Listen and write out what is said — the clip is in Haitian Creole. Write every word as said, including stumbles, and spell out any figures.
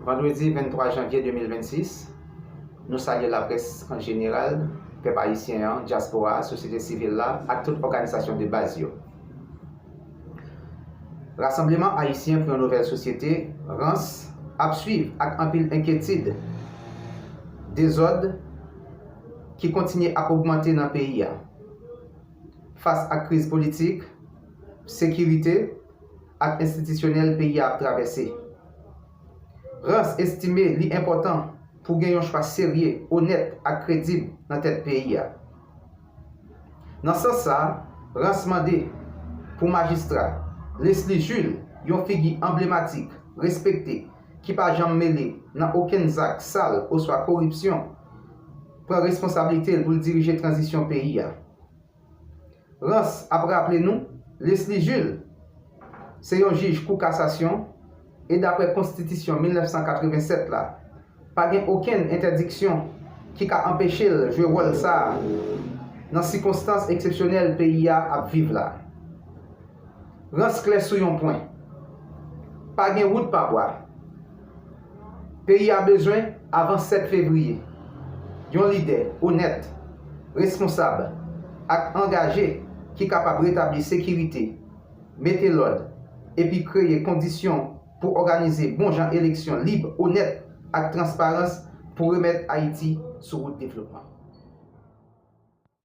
Vandredi venntwa janvye de mil vennsis, nou salye laprès an jeneral, pèp ayisyen an, dyaspora a, sosyete sivil la ak tout òganizasyon de baz yo. Rasanbleman Ayisyen pou yon Nouvèl Sosyete, rans, ap swiv ak anpil enkyetid dezòd ki kontinye ap ogmante nan peyi a. Fas ak kriz politik, sekirite ak enstitisyonèl peyi a ap travèse, rans estime li enpòtan pou gen yon chwa serye, onèt ak kredib nan tèt peyi a. Nan sans sa a, rans mande pou Majistra Leslie Jules, yon figi anblematik, respekte, ki pa janm mele nan okenn zak sal oswa koripsyon, pran responsablite l pou l dirije tranzisyon peyi a. Rans ap raple nou, Leslie Jules se yon jij Kou Kasasyon e, daprè Konstitisyon mil nèf san katrevennsèt la, pa gen okenn entèdiksyon ki ka anpeche l jwe wòl sa a nan sikonstans eksepsyonèl peyi a ap viv la. Rans klè sou yon pwen. Pa gen wout pa bwa. Peyi a bezwen, avan sèt fevriye, yon lidè onèt, responsab ak angaje ki kapab retabli sekirite, mete lòd, epi kreye kondisyon pou òganize bon jan eleksyon lib, onèt ak transparans pou remèt Ayiti sou wout devlopman.